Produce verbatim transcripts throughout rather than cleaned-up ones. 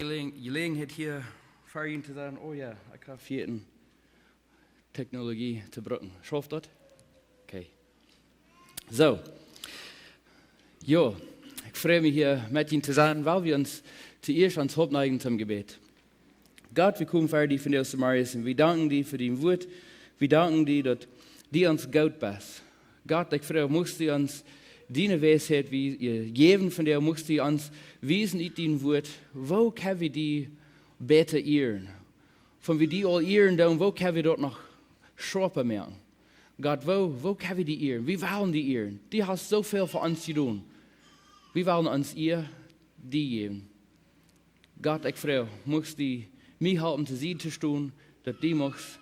Gelägen-, Gelägenheit hia fa junt to sennen. Oh jo, ekj hab hia ne Technologie to brucken. Schauft daut? Okay. Soo. Jo, ekj frei mie hia met junt to sennen, wiels wie ons toieescht ons Haupt neigen toom Jebäd. Gott, wie komen ver die vondoag zemorjes un wie danken die fa dien Wuat. Wie danken die, daut du ons goot best. Gott, ekj frei, muchst du ons diene Weisheit wie-, äh, jäwen vondoag, muchst du ons wiesen ut dien Wuat, woo kjenn wie die bäta ieren? Wan wie die aul ieren doonen, woo kjenn wie daut noch schwoara moaken? Gott, woo, woo kjenn wie die ieren? Wie wellen die ieren. Du hast soo väl fa ons jedonen. Wie wellen ons Ea die jäwen. Gott, ekj frei, muchst du mie halpen to sennen, to stonen, daut du muchst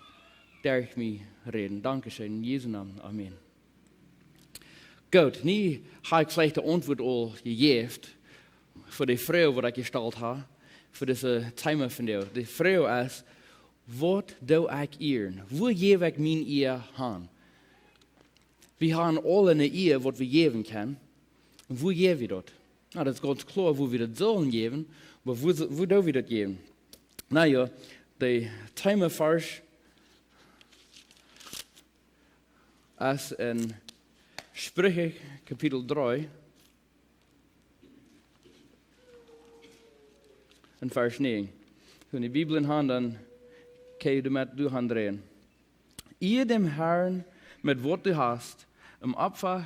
derch mie räden. Dankscheen, en Jesu Nomen. Amen. Goot, nu hab ekj veleicht de Auntwuat aul jejäft fa de Froag, waut ekj jestalt hab, fa dit Thema vondoag. De Froag es, waut doo ekj ieren? Wua jäw ekj mien Ea han? Wie haben aule een Ea, waut wie jäwen kjennen. Un wua jäw wie daut? Na, daut es gaunz kloa, wua wie daut sellen jäwen, oba wua, wua doo wie daut jäwen? Na jo, de Themavarsch es en Spricha Kapitel dree un Varsch näajen. Wan jie Bibeln haben, dan kjenn jie doamet derch gonen. Ea däm Herrn met waut du hast, em Opfa,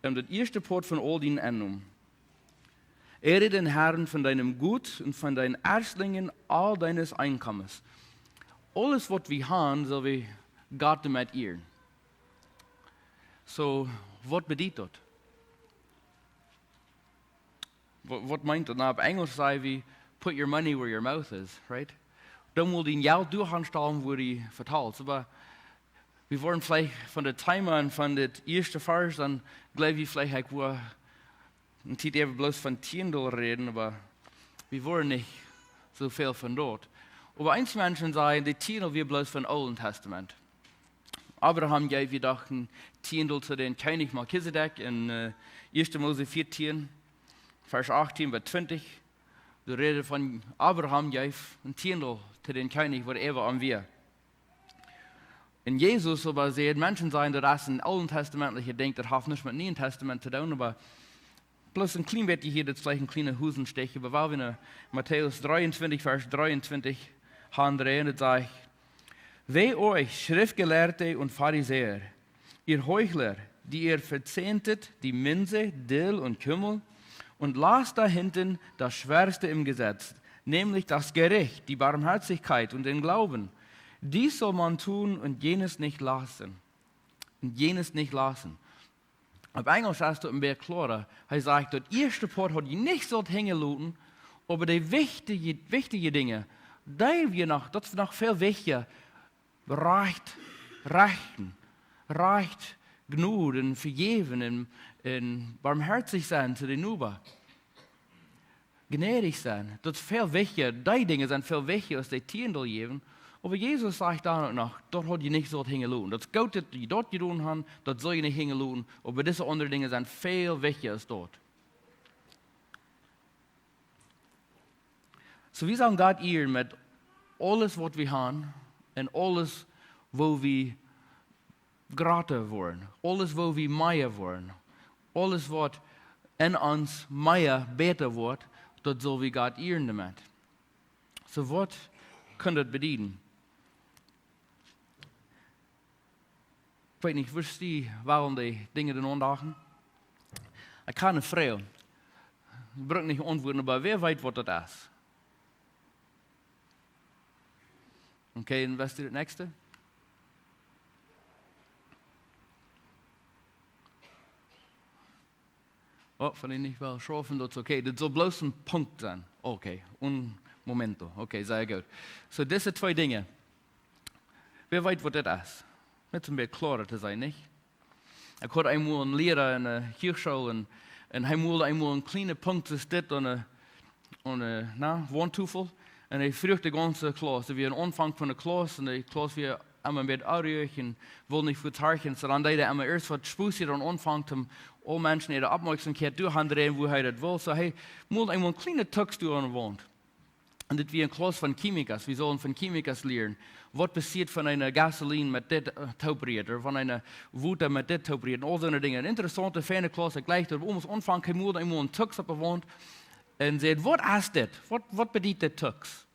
em daut ieeschte Poat von aul dien Enkomen. Ehre den Herrn von deinem Gut und von den Erstlingen all deines Einkommens. Aules, waut wie haben, sell wie Gott doamet ieren. Soo, waut bediet daut? Wa-, waut meent daut? Na, opp Enjlisch saj wie, "Put your money where your mouth is," right? Dan mol dien Jelt doa aunstalen, wua du vetalst. Oba wie woaren veleicht von daut Thema un von daut ieeschte Varsch, dan jleew wie veleicht, ekj wull eene Tiet äwa bloos von Tiendel räden, oba wie woaren nich soo väl von daut. Oba eenje Menschen sajen, de Tiendel wia bloos von Oolen Tastament. Abraham jeef, wie dochten, Tiendel to dän Kjennich Melchisedek en, äh, ieeschte Mose vieetieen, Varsch achtieen bat twintich. Doa räd von Abraham jeef een Tiendel to dän Kjennich, waut äwa am wia. Un Jesus oba sajcht, Menschen sajen, daut es een ooltestamentlichet Dinkj, daut haft nuscht met Nieen Tastament to doonen, oba bloos een kjlien bät hia, daut es veleicht een kjliena Husenstich, oba wan wie no Matäus dreeuntwintich, Varsch dreeuntwintich gonen, daut sajcht: "Weh euch, Schriftgelehrte und Pharisäer, ihr Heuchler, die ihr verzehntet die Minze, Dill und Kümmel und lasst da hinten das Schwerste im Gesetz, nämlich das Gericht, die Barmherzigkeit und den Glauben. Dies soll man tun und jenes nicht lassen." Und jenes nicht lassen. Opp Enjlisch es daut een bät kloara. Hee sajcht, daut ieeschte Poat haud jie nich sult hinjaloten, oba de wichtje, wichtje Dinja, dee wia noch, daut es noch väl wichtja. Rajcht, rechten, rajcht, Jnod un vejäwen un, un barmhoatich sennen to de Noba. Jnädich sennen, daut es väl wichtja. Dee Dinja sent väl wichtja aus de Tiendel jäwen. Oba Jesus sajcht dan uk noch, daut haud jie nich sult hinjaloten. Daut es goot, daut jie daut jedonen haben, daut sell jie nich hinjaloten. Oba dise aundre Dinja sent väl wichtja aus daut. Soo, wie sellen Gott ieren met aules, waut wie haben, un aules, woo wie jrata woaren, aules, woo wie mea woaren, aules, waut en ons mea bäta woat, daut sell wie Gott ieren doamet. Soo, waut kaun daut bedieden? Ekj weet nich, woo dee wellen de Dinja dan aundoagen. Ekj kaun ne Froag. Ekj bruk nich auntwuaden, oba wäa weet, waut daut es? Okay, un waut es daut näakjste? Oh, wan ekj nich well schaufen, daut es okay. Daut saul bloos een Punkt sennen. Okay, un momento. Okay, sea goot. Soo, dise twee Dinja. Wäa weet, waut daut es? Met een bät kloara to sennen, nich? Ekj haud eemol een Liera en de Kjoakjschool un, un hee mol eemol een kjliena Punkt, soo dit aun de, aun de, na, Waunttofel. Un hee fruach de gaunze Klauss. Daut wia een Aunfank von de Klauss un de Klauss wia emma een bät oaruich un wull nich väl horchen. Soo dan deed hee emma ieescht waut Spos hia aun Aunfank, om aule Menschen äare Oppmoakjsomkjeit doahan to dräjen, woo hee daut wull. Soo hee mol eemol een kjliena Tuks doa aun de Waunt. Un dit wia eene Klauss von Chemikas. Wie sullen von Chemikas lieren. Waut passieet, wan eene Gasoline met dit äh, toop rieet, ooda wan eene Wota met dit toop rieet, un aul soone Dinja. Eene interessaunte, feine Klauss, ekj jlikj daut, oba aum Aunfank kjeem mol eemol een Tux opp de Waunt un säd: "Waut es dit? Waut, waut bediet dit Tux?"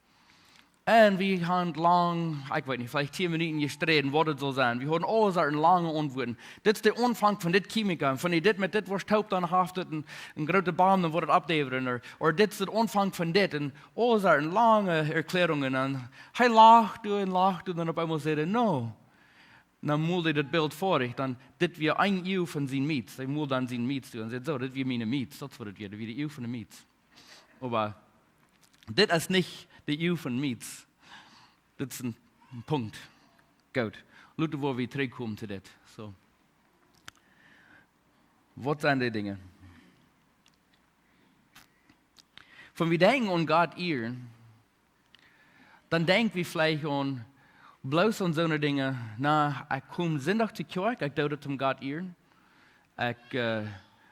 Un wie haben lang, ekj weet nich, veleicht tieen Minuten jesträden, waut et sull sennen. Wie hauden aule Sorten lange Auntwuaten. Dit es de Aunfank von dit Chemika. Un wan du dit met dit woascht toop, dan haft et een, een grooten Boom, dan woat et aufdäwen. Ooda, ooda dit es de Aunfank von dit. Un aule Sorten lange Erklärungen. Un hee lacht doa un lacht doa un dan opp eemol säd hee: "No." Dan mol hee daut Bilt väa, dan dit wia een Uag von sien Mietz. Hee mol dan sien Mietz doa un säd: "Soo, dit wia miene Mietz." Daut es waut et wia, dit wia de Uag von de Mietz. Oba dit es nich de Uag von Mietz. Dit es een, een Punkt. Goot. Lot ons woa wie trigjkomen to dit. Soo. Waut sent dee Dinja? Wan wie denkjen aun Gott ieren, dan denkj wie veleicht aun bloos aun soone Dinja: "Na, ekj kom Sindach to Kjoakj, ekj doo daut om Gott ieren. Ekj, äh,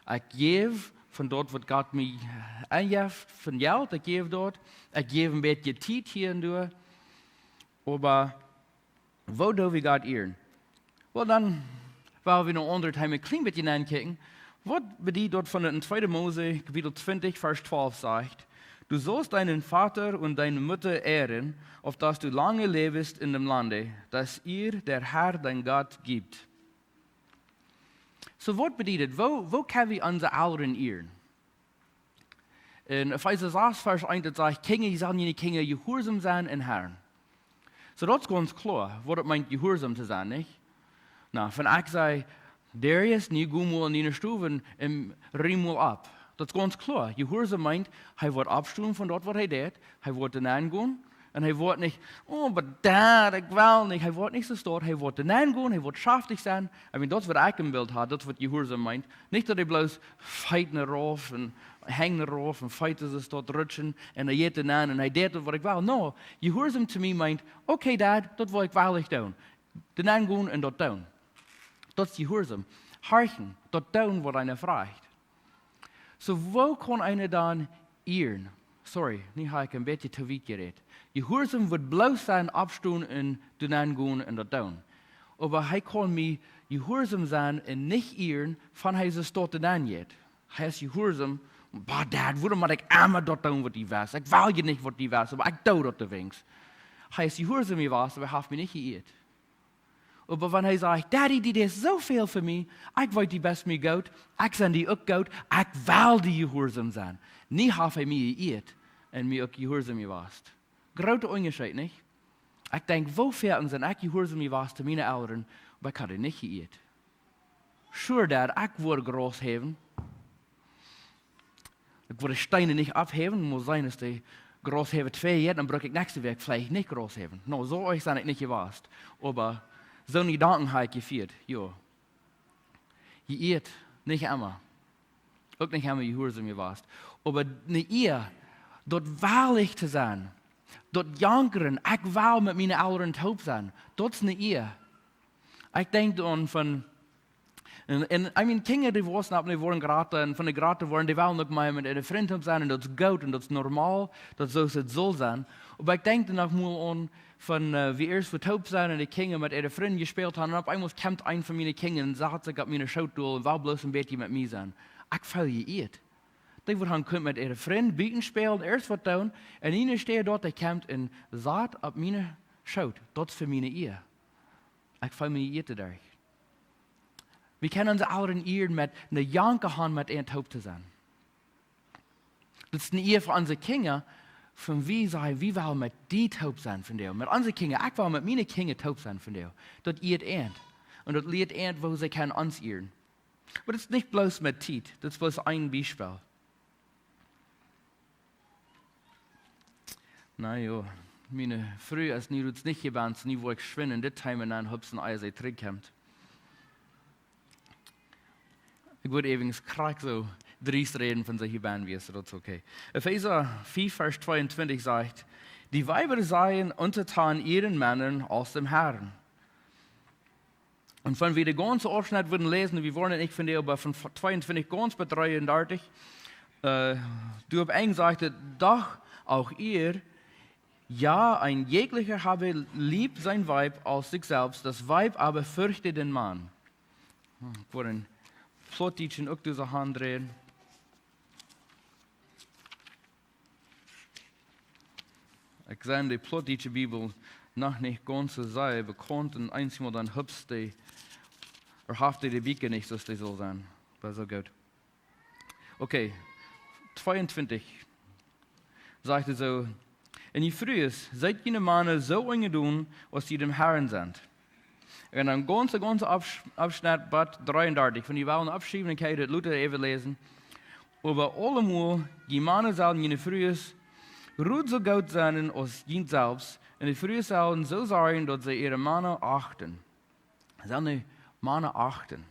ekj jäw von daut, waut Gott mie enjeft, von Jelt, ekj jäw daut. Ekj jäw een bät Tiet hia un doa." Oba woo doo wie Gott ieren? Well, dan, wan wie nu aundre Tiet een kjlien bät nenkjikjen, waut bediet daut, wan et en tweede Mose, Kapitel twintich, Varsch twalf sajcht: "Du sollst deinen Vater und deine Mutter ehren, auf dass du lange lebst in dem Lande, das dir der Herr, dein Gott, gibt." Soo, waut bediet et? Woo, woo kjenn wie onse Elren ieren? En Efeesa sas, Varsch eent, daut sajcht: "Kjinja, jie sellen june Kjinja jehuarsom sennen em Herrn." Soo, daut es gaunz kloa, waut et meent, jehuarsom to sennen, nich? Na, wan ekj saj: "Darius, nu go mol en diene Stow un räum mol opp." Daut es gaunz kloa. Jehuarsom meent, hee woat aufstonen von daut, waut hee deed. Hee woat doa nenn gonen. Un hee woat nich: "Oh, oba daut, ekj well nich." Hee woat nich soo stoakj. Hee woat doa nenn gonen, hee woat schaftich sennen. I mean, daut es waut ekj em Bilt haud, daut es waut jehuarsom meent. Nich daut hee bloos Feet no rauf un Henj no rauf un Feet soo stoakj rutschen un hee jeit doa nenn un hee deit daut, waut ekj well. No, jehuarsom to mie meent: "Okay, Dad, daut, waut ekj well, ekj doonen." Doa nenn gonen un daut doonen. Daut es jehuarsom. Horchen, daut doonen, waut eena frajcht. Soo, woo kaun eena dan ieren? Sorry, nu hab ekj een bät to wiet jerät. Jehuarsom woat bloos sennen, aufstonen un doa nenn gonen un daut doonen. Oba hee kaun mie jehuarsom sennen un nich ieren, wan hee soo stoakj doa nenn jeit. Hee es jehuarsom: "Bah, Dad, wuarom mott ekj emma daut doonen, waut du west? Ekj well je nich, waut du west, oba ekj doo daut doawäajen." Hee es jehuarsom jewast, oba hee haft mie nich jeieet. Oba wan hee sajcht: "Daddy, du deist soo väl fa mie, ekj weet, du best mie goot, ekj sie die uk goot, ekj well die jehuarsom sennen." Nu haft hee mie jeieet un mie uk jehuarsom jewast. Grooten Unjascheet, nich? Ekj denkj, woo väl sie ekj jehuarsom jewast to miene Elren, oba ekj haud dee nich jeieet. Sure, Dad, ekj woa Graus häwen. Ekj woa de Steena nich aufhäwen, mott sennen, aus de Graushäwa twee jeit, dan bruck ekj näakjste Wäakj veleicht nich Graus häwen. No, soo oajch sie ekj nich jewast. Oba soone Jedanken hab ekj jefieet, jo. Jeieet, nich emma. Uk nich emma jehuarsom jewast. Oba ne Ea, daut wellich to sennen. Daut jankren, ekj well met miene Elren toop sennen. Daut es ne Ea. Ekj denkj dan von, un, un, I mean, Kjinja, dee wausen opp, dee woaren jrata, un von de jrata woaren, dee wellen uk mea met äare Frind toop sennen, un daut es goot, un daut es normal, daut soo es et saul sennen. Oba ekj denkj dan noch mol aun von, äh, wie wie ieescht toop sent un de Kjinja met äare Frind jespält haben, un opp eemol kjemt eena von miene Kjinja un sat sikj opp mienen Schoot dol un well bloos een bät met mie sennen. Ekj feel jeieet. Dee woat dan kunnen met äare Frind buten spälen, ieescht waut doonen, un ieescht doa, dee kjemt un sat opp mienen Schoot. Daut es fa mie ne Ea. Ekj feel mie jeieet doaderch. Wie kjennen onse Elren ieren met ne Jank han met an toop to sennen. Daut es ne Ea fa onse Kjinja, wan wie sajen, wie wellen met die toop sennen vondoag. Met onse Kjinja, ekj well met miene Kjinja toop sennen vondoag. Daut ieet an. Un daut lieet an, woo see kjennen ons ieren. Oba daut es nich bloos met Tiet, daut es bloos een Biespel. Na jo, miene Fru es nu nich hia bie ons, nu woa ekj schwind en dit Thema nenn hopsen, ea see trigjkjemt. Ekj wudd eewens krakjt soo driest räden von see hia bie ons, daut es okay. Efeesa fiew, Varsch tweeuntwintich sajcht: "Die Weiber seien untertan ihren Männern als dem Herrn." Un wan wie de gaunze Aufschnett wudden läsen, wie woaren et nich vondoag, oba von tweeuntwintich gaunz bat dreeundartich, äh, doa opp Enj sajcht et: "Doch auch ihr, Ja, ein jeglicher habe lieb sein Weib als sich selbst, das Weib aber fürchte den Mann. Hm, ekj woa en Plautdietschen uk dise Haunt dreien. Ekj sie de Plautdietsche Bibel noch nich gaunz soo sea bekaunt un eenjemol dan hupst dee, ooda haft dee de Bieekja nich soo aus dee sull sennen. Wia soo goot. Okay, tweeuntwintich. Sajcht hee soo: "Un jie Frues, seet june Mana soo unjedonen, aus jie däm Harn sent." Un dan gaunz, gaunz Aufsch-, Aufschnett bat dreeundartich. Wan jie wellen aufschriewen, dan kjenn jie daut lota äwa läsen. Oba aulemol, jie Mana sellen june Frues rut soo goot sennen aus junt selfst. Un de Frues sellen soo sorjen, daut see äare Mana achten. Sellen de Mana achten.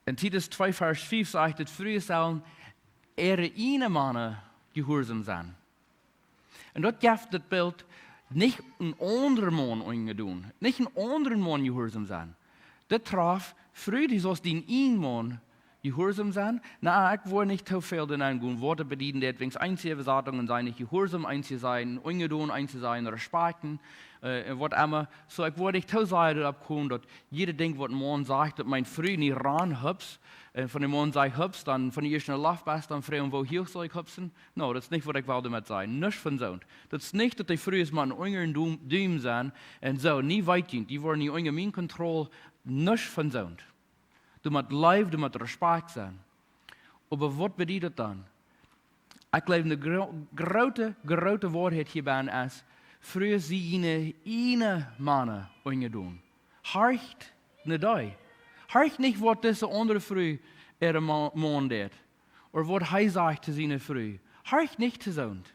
En Titus twee Varsch fief sajcht et, Frues sellen äare ieejne Mana jehuarsom sennen. Un daut jeft daut Bilt, nich een aundren Maun unjedonen, nich een aundren Maun jehuarsom sennen. Daut traft, Fru, du saust dien ieejnen Maun jehuarsom sennen. Na, ekj woa nich too väl doa nenn gonen, waut daut bedieden deit, wiels eenje Äwasatungen sent nich jehuarsom, eenje sent unjedonen, eenje sent respakjten, äh, un waut emma. Soo, ekj woa nich too sea doaropp komen, daut jiedet Dinkj, waut een Maun sajcht, daut miene Fru nich ran hupst, un wan de Maun sajcht hupst, dan wan hee ieescht enne Loft es, dan froagen, woo huach saul ekj hupsen? No, daut es nich, waut ekj well doamet sajen. Nuscht von soont. Daut es nich, daut de Frues mau een unjren Dum-, Dum sent un soo, nä, weet jie, dee woaren nich unja miene Kontroll, nuscht von soont. Doa mott Leew, doa mott Respakjt sennen. Oba waut bediet daut dan? Ekj jleew, de gro-, groote, groote Woarheit hia bie es, Frues, sie june ieejne Mana unjedonen. Horcht no dee. Horcht nich, waut dise aundre Fru äa Ma-, Maun deit, ooda waut hee sajcht to siene Fru. Horcht nich to soont.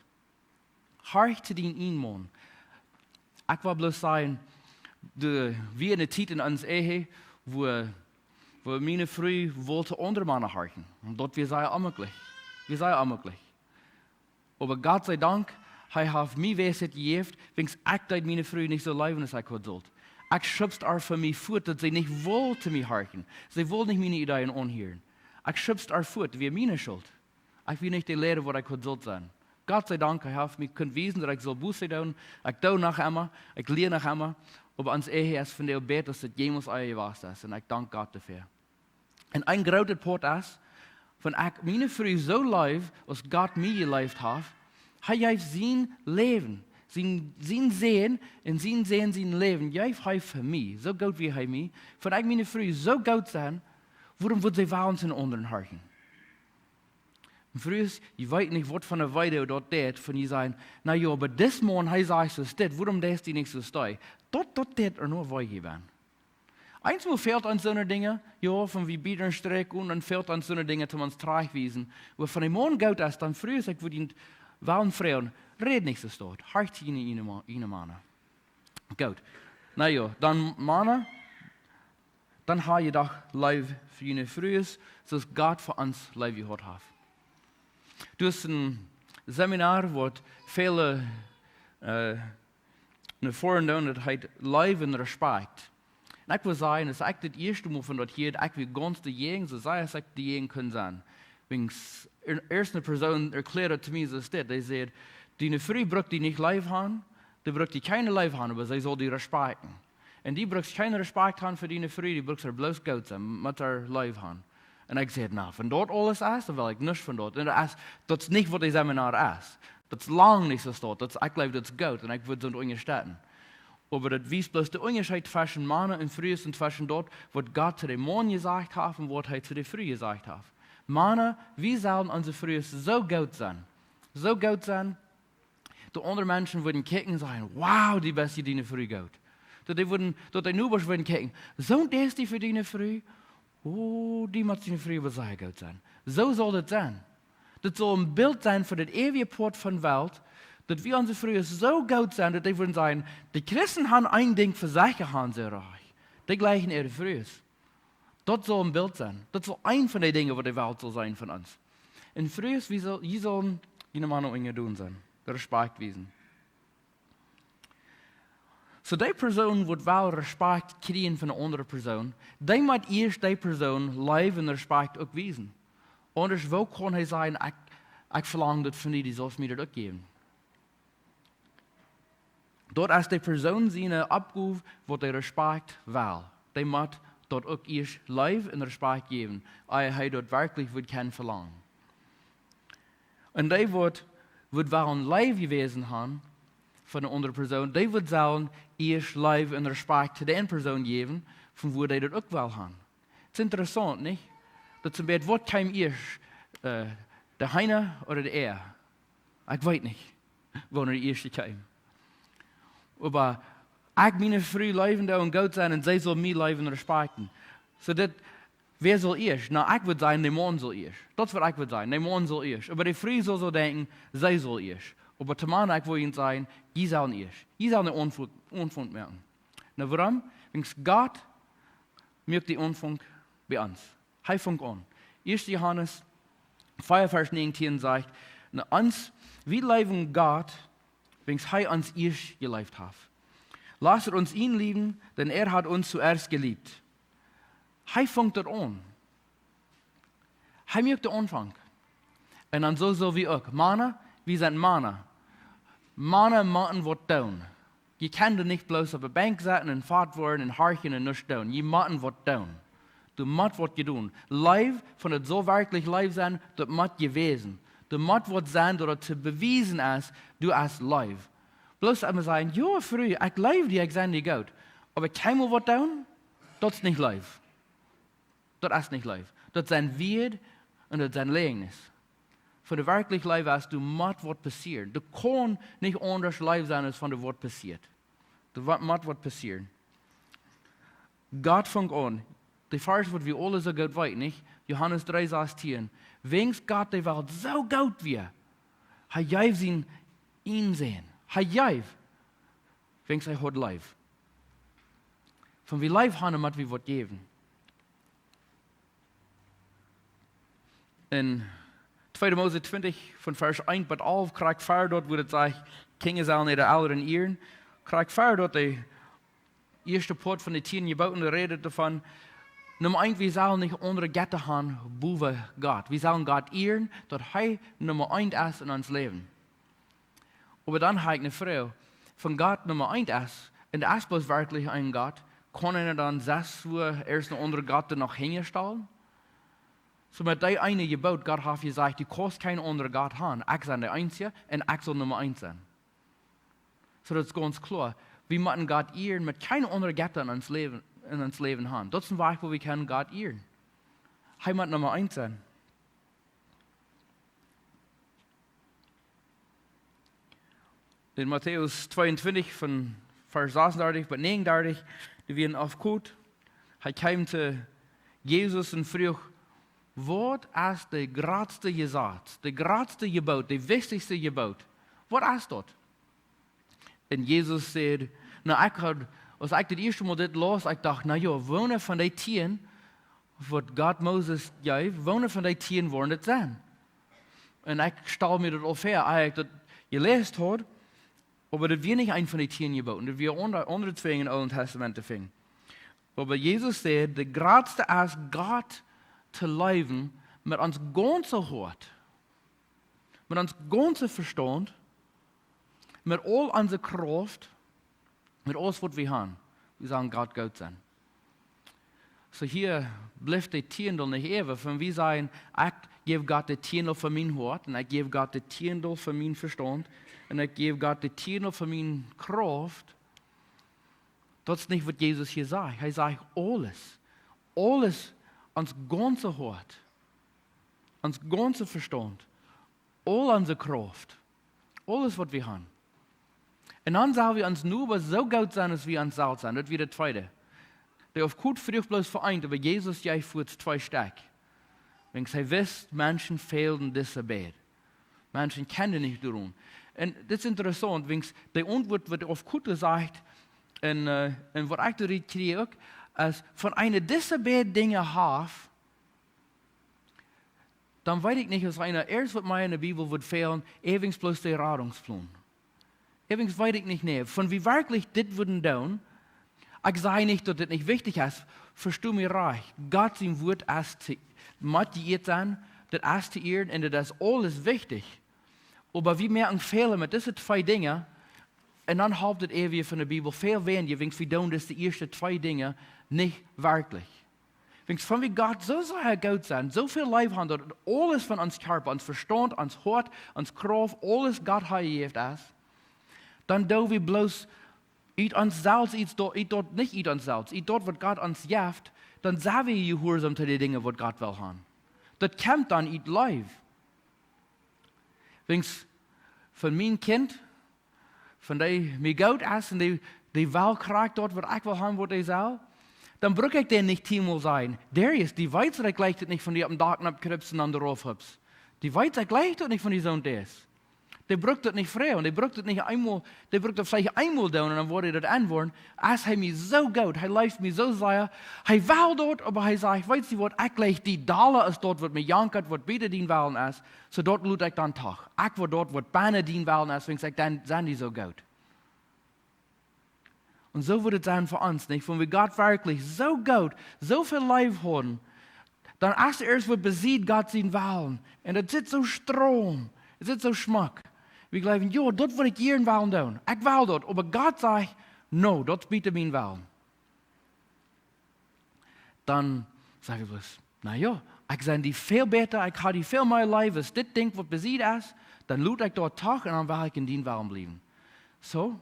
Horcht to dien ieejnen Maun. Ekj well bloos sajen, de, wie enne Tiet en ons Ehe, wua, wua miene Fru wull to aundre Mana horchen. Un daut wia sea onjlekjlich. Wia sea onjlekjlich. Oba Gott sie Dank, hee haft mie Weisheit jejäft, wiels ekj deed miene Fru nich soo leewen, aus ekj haud sullt. Ekj schubst äa von mie fuat, daut see nich wull to mie horchen. See wull nich miene Ideeen aunhieren. Ekj schubst äa fuat, wia miene Schult. Ekj wia nich de Liera, waut ekj haud sullt sennen. Gott sie Dank, hee haft mie kunt wiesen, daut ekj sull Buße doonen. Ekj doo noch emma, ekj lia noch emma. Oba ons Ehe es vondoag bäta, aus et jemols ea jewast es. Un ekj dank Gott doafäa. Un een grootet Poat es, wan ekj miene Fru soo leew, aus Gott mie jeleeft haft, hee jeef sien Läwen, sien, sien Sän un sien Sän sien Läwen, jeef hee fa mie, soo goot wia hee mie. Wan ekj miene Fru soo goot sie, wuarom wudd see wellen to een aundren horchen? Un Frues, jie weeten nich, waut fa eene Weide daut deit, wan jie sajen, na jo, oba dis Maun, hee sajcht soo dit, wuarom deist du nich soo aus dee? Daut, daut deit ea noch wee hia bie. Eemol fält ons soone Dinja, jo, wan wie bie dän Strikj komen, dan fält ons soone Dinja, om ons trajcht to wiesen. Oba wan een Maun goot es, dan Frues, ekj wudd junt wellen froagen, räd nich soo stoakj, horcht june ieejne Ma-, ieejne Mana. Goot. Na jo, dan Mana, dan hab jie doch Leew fa june Frues, soo aus Gott fa ons Leew jehaut haft. Doa es een Seminar, waut väle, äh, no väaren doonen, daut heet Leew un Respakjt. Un ekj well sajen, aus ekj daut ieeschte Mol von daut hieed, ekj wia gaunz doajäajen, soo sea aus ekj doajäajen kunn sennen. Wiels ea-, ieescht eene Persoon erkjläad daut to mie soo aus dit. Dee säd, diene Fru brukt die nich leew haben, dee brukt die kjeene Leew haben, oba see saul die respakjten. Un du brukst kjeenen Respakjt haben fa diene Fru, du brukst äa bloos goot sennen, motst äa leew haben. Un ekj säd, na, wan daut aules es, dan well ekj nuscht von daut. Un daut es, daut es nich, waut dit Seminar es. Daut es lang nich soo stoakj. Daut es, ekj jleew, daut es goot. Un ekj wudd soont unjastetten. Oba daut wiest bloos dän Unjascheet tweschen Mana un Frues un tweschen daut, waut Gott to dän Maun jesajcht haft un waut hee to de Fru jesajcht haft. Mana, wie sellen onse Frues soo goot sennen. Soo goot sennen, daut aundre Menschen wudden kjikjen un sajen, wow, du best diene Fru goot. Daut dee wudden, daut de Nobasch wudden kjikjen, soo deist du fa diene Fru, oh, du motst diene Fru oba sea goot sennen. Soo saul daut sennen. Daut saul een Bilt sennen fa daut eewje Poat von de Welt, daut wie onse Frues soo goot sennen, daut dee wudden sajen, de Christen haben een Dinkj fa sikj jehaut, soo rajcht. Dee jlikjen äare Frues. Daut saul een Bilt sennen. Daut saul eent von de Dinja, waut de Welt saul seenen von ons. Un Frues, wie saul, jie sellen june Mana unjedonen sennen. Respakjt wiesen. Soo dee Persoon, waut well Respakjt kjrieen von eene aundre Persoon, dee mott ieescht dee Persoon Leew un Respakjt uk wiesen. Aundasch, woo kaun hee sajen, ekj, ekj velang daut von die, du saust mie daut uk jäwen? Daut es de Persoon siene Oppgow, waut dee Respakjt well. Dee mott daut uk ieescht Leew un Respakjt jäwen, ea hee daut werkjlich wudd kjennen velangen. Un dee waut, waut wellen Leew jewäsen haben von eene aundre Persoon, dee wudd sellen ieescht Leew un Respakjt to dee Persoon jäwen, von wua dee daut uk well haben. Et es interessaunt, nich? Daut see bät, waut kjeem ieescht, äh, de Heena ooda de Eia? Ekj weet nich, woo de ieeschte kjeem. Oba ekj, miene Fru leewen doonen un goot sennen un see saul mie leewen un respakjten. Soo daut, wäa saul ieescht? Na, ekj wudd sajen, de Maun saul ieescht. Daut es waut ekj wudd sajen, de Maun saul ieescht. Oba de Fru saul soo denkjen, see saul ieescht. Oba to Mana, ekj wull junt sajen, jie sellen ieescht. Jie sellen de Aunf-, Aunfank moaken. Na, wuarom? Wiels Gott muak dän Aunfank bie ons. Hee fangt aun. Ieeschte Johanes vea, Varsch näajentieen sajcht, na, ons, wie leewen Gott, wiels hee ons ieescht jeleeft haft. Lasst ons lieben, denn er hat uns zuerst geliebt. Hee fangt daut aun. Hee muak dän Aunfank. Un dan soo, soo aus uk. Mana, wie sent Mana. Mana motten waut doonen. Jie kjennen nich bloos oppe Benkj sitten un fat woaren un horchen un nuscht doonen. Jie motten waut doonen. Doa mott waut jedonen. Leew, wan et saul werkjlich Leew sennen, daut mott jewäsen. Doa mott waut sennen, daut et to bewiesen es, du hast Leew. Bloos emol sajen, jo, Fru, ekj leew die, ekj sie die goot. Oba kjeenmol waut doonen, daut es nich Leew. Daut es nich Leew. Daut sent Wieed un daut sent Läajes. Fa de werkjliche Leew es, doa mott waut passieren. Daut kaun nich aundasch Leew sennen, aus wan doa waut passieet. Doa wa-, mott waut passieren. Gott fangt aun. De Varsch, waut wie aule soo goot weeten, nich? Johanes dree sastieen. Wiels Gott de Welt soo goot wia, hee jeef sienen eenen Sän. Hee jeef, wiels hee haud leew. Wan wie Leew haben, mott wie waut jäwen. En tweede Mose twintich von Varsch eent bat alf, krakjt ver daut, wua et sajcht, Kjinja sellen äare Elren ieren. Krakjt ver daut, de ieeschte Poat von de tieen Jeboten rät doavon, Numma eent, wie sellen nich aundre Jetta haben bowen Gott. Wie sellen Gott ieren, daut hee Numma eent es en ons Läwen. Oba dan hab ekj eene Froag. Wan Gott Numma eent es, un doa es bloos werkjlich een Gott, kaun eena dan sest Uhr ieescht een aundra Gott doa noch hinjastalen? Soo met dee eene Jeboot, Gott haft jesajcht, du kaust kjeen aundra Gott haben. Ekj sie de eensje un ekj saul Numma eent sennen. Soo daut es gaunz kloa. Wie motten Gott ieren met kjeen aundra Jetta en ons Läwen, en ons Läwen haben. Daut es een Wajch, woo wie kjennen Gott ieren. Hee mott Numma eent sennen. En Matäus tweeuntwintich von Varsch sasuntachentich bat negenentachentich, doa wia een Afkot. Hee kjeem to Jesus un fruach, waut es de jratste Jesaz, de jratste Jeboot, de wichtichste Jeboot? Waut es daut? Un Jesus säd, na, ekj haud, aus ekj daut ieeschte Mol dit laus, ekj docht, na jo, woone von dee tieen, waut Gott Moses jeef, woone von dee tieen woaren daut sennen? Un ekj stal mie daut aul väa, aus ekj daut jeläst haud, oba daut wia nich een von dee tieen Jebooten, daut wia aundre, aundre twee en Oolen Tastament to finjen. Oba Jesus säd, de jratste es Gott to leewen met ons gaunzet Hoat, met ons gaunzen Vestaunt, met aul onse Krauft, met aules waut wie haben. Wie sellen Gott goot sennen. Soo hia blift de Tiendel nich äwa. Wan wie sajen, ekj jäw Gott de Tiendel von mien Hoat un ekj jäw Gott de Tiendel von mien Vestaunt un ekj jäw Gott de Tiendel von miene Krauft, daut es nich waut Jesus hia sajcht. Hee sajcht aules. Aules, ons gaunzet Hoat, ons gaunzen Vestaunt, aul onse Krauft, aules waut wie haben. Un dan sell wie ons Noba soo goot sennen aus wie ons selfst sennen. Daut wia daut tweede. De Afkot fruach bloos fa eent, oba Jesus jeef fuaz twee Stekj. Wiels hee wist, Menschen fälden dise beid. Menschen kjennen nich doaraun. Un dit es interessaunt, wiels de Auntwuat waut de Afkot sajcht, un, äh, un waut ekj doa kjrie uk, es wan eena dise beid Dinja haft, dan weet ekj nich, aus eena ieescht waut mea en de Bibel wudd fälen, eewens bloos de Radungsplon. Eewens weet ekj nich, nä, wan wie werkjlich dit wudden doonen, ekj saj nich, daut dit nich wichtich es, vesto mie rajcht, Gott sien Wuat es to, mott jeieet sennen, daut es to ieren un daut es aules wichtich. Oba wie moaken Fäla met dise twee Dinja, Un dan halpt daut eewje von de Bibel väl weinja, wiels wie doonen dise ieeschte twee Dinja nich werkjlich. Wiels wan wie Gott soo sea goot sent, soo väl Leew haben, daut aules von ons Kjarpa, ons Vestaunt, ons Hoat, ons Krauft, aules Gott haft jejäft es, dan doo wie bloos ut ons selfst, ut daut, ut daut, nich ut ons selfst, ut daut waut Gott ons jeft, dan sent wie jehuarsom to de Dinja waut Gott well haben. Daut kjemt dan ut Leew. Wiels von mien Kjint, von dee mie goot es un dee, dee well krakjt daut waut ekj well haben, waut dee saul, dan bruck ekj dän nich tieenmol sajen: "Darius, du weetst daut ekj jleich daut nich, von die oppem Dak nopp kjrippst un dan doaropp hopst. Du weetst, ekj jleich daut nich, von die soont es." Dee bruck daut nich froagen, dee bruck daut nich eemol, dee bruck daut veleicht eemol doonen un dan woat hee daut enwoaren. Es hee mie soo goot, hee leeft mie soo sea, hee well daut, oba hee sajcht: "Weetst du waut, ekj jleich die dolla aus daut waut mie jankat, waut buten dien Wellen es, soo daut lot ekj dan doch. Ekj woa daut waut buten dien Wellen es, wiels ekj dan, sie die soo goot." Un soo woat et sennen fa ons, nich? Wan wie Gott werkjlich soo goot, soo väl Leew haben, dan es ieescht waut besied Gott sien Wellen. Un daut sitt soo stroom, daut sitt soo schmock. Wie jleewen: "Jo, daut well ekj hia em Wellen doonen. Ekj well daut." Oba Gott sajcht: "No, daut es buten mien Wellen." Dan saj wie bloos: "Na jo, ekj sie die väl bäta, ekj hab die väl mea leef aus dit Dinkj waut besied es, dan lot ekj daut doch un dan well ekj en dien Wellen bliewen." Soo,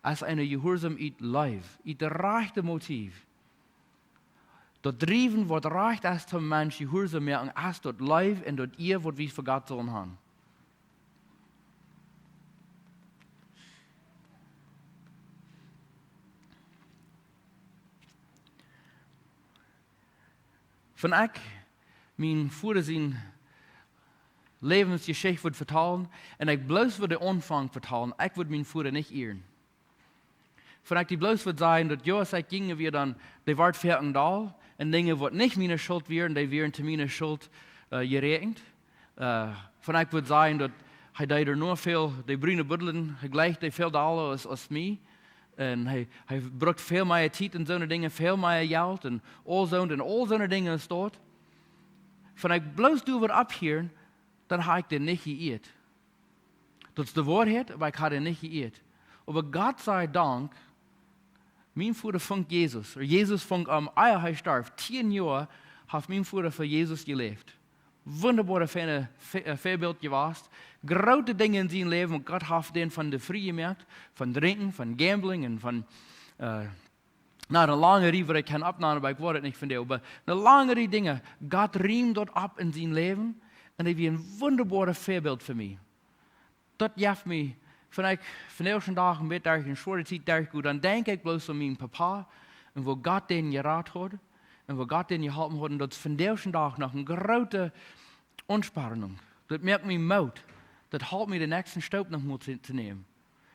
aus eena jehuarsom ut Leew, ut daut rajchte Motiv. Daut Driewen waut rajcht es, toom Mensch jehuarsom moaken, es daut Leew un daut Ea waut wie fa Gott sellen haben. Wan ekj mienen Voda siene Läwensjeschicht wudd vetalen un ekj bloos wudd dän Aunfank vetalen, ekj wudd mienen Voda nich ieren. Wan ekj die bloos wudd sajen, daut jo, aus ekj jung wia, dan, dee wort veaken doll, un Dinja waut nich miene Schult wieren, dee wieren to miene Schult, äh, jeräakjent. Äh, wan ekj wudd sajen, daut hee deed doa noch väl, dee brune Buddlen, hee jleicht dee väl dolla aus, aus mie. Un hee, hee brukt väl mea Tiet un soone Dinja, väl mea Jelt un aul soont un aul soone Dinja aus daut. Wan ekj bloos doa wudd opphieren, dan haud ekj dän nich jeieet. Daut es de Woarheit, oba ekj haud dän nich jeieet. Oba Gott sei Dank, mien Voda funk Jesus, ooda Jesus funk am, ea hee storf, tieen Joa haft mien Voda fa Jesus jeläft. Wundaboare, feine Ve-, äh, Väabilt jewast. Groote Dinja en sien Läwen, waut Gott haft dän von de frie jemoakt, von drinkjen, von gambling un von, äh, na, eene lange Rieej, waut ekj kaun oppnämen, oba ekj woa daut nich von die, oba eene lange Rieej Dinja. Gott riemt daut opp en sien Läwen un hee wia een wundaboaret Väabilt fa mie. Daut jeft mie, wan ekj vondoag dän Dach een bät derch eene schwoare Tiet derchgo, dan denkj ekj bloos aun mienen Papa un woo Gott dän jerat haud un woo Gott dän jeholpen haud. Un daut es vondoag dän Dach noch eene groote Aunspornunk. Daut moakt mie Moot. Daut halpt mie, dän näakjsten Stap noch mol to, to nämen.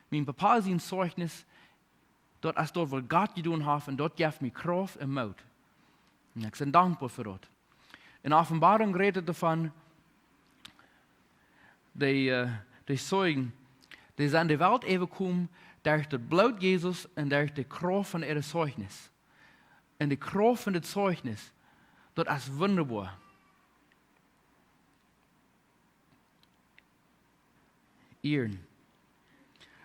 Mien Papa sien Zeichnis, daut es daut, waut Gott jedonen haft, un daut jeft mie Krauft un Moot. Un ekj sie dankboa fa daut. En Openboarunk rät et doavon, dee, äh, dee Zeugen, dee sent de Welt äwajekomen derch daut Bloot Jesus un derch de Krauft von äa Zeichnis. Un de Krauft von daut Zeichnis, daut es wundaboa. Ieren.